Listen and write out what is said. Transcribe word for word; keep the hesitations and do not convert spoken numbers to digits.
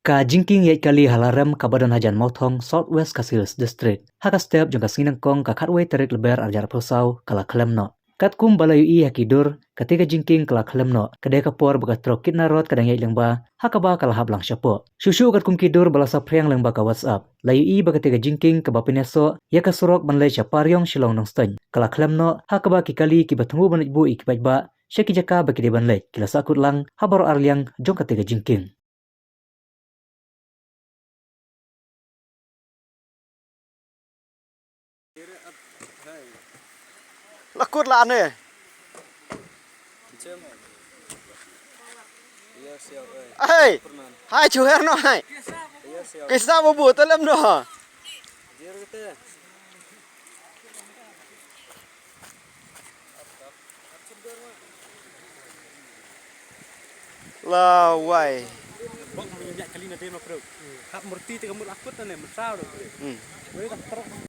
Ka jingkieng ïaid kali ha Larem kaba don hajan Mawthong, South West Khasi Hills District, ha ka step jong ka sngi Nyngkong ka khatwei tarik Lber arhajar arphew saw ka la khlem noh. Katkum ba la ïohi ha ki dur, kata ka jingkieng ka la khlem noh, ka dei ka por ba ka trok Kidnarod ka dang ïaid lyngba, ha kaba ka la hap lang shapoh. Shuh shuh katkum ki dur ba la saphriang lyngba ka WhatsApp, la ïohi ba kata ka jingkieng kaba pynïasoh ïa ka surok ban leit sha Pariong Shillong Nongstoiñ ka la khlem noh, ha kaba ki kali kiba thmu ban leit buh ïa ki paidbah sha ki jaka ba ki dei ban leit ki la sahkut lang ha baroh arliang jong kata ka jingkieng. La kut la ne. Hey, hai chuher no hai. Kisa babu telem no. Lawai. Bok minyak kali na dei ma bro. Hap murti te kamut akut na ne, mesra bro. Hmm. Wei dah teruk.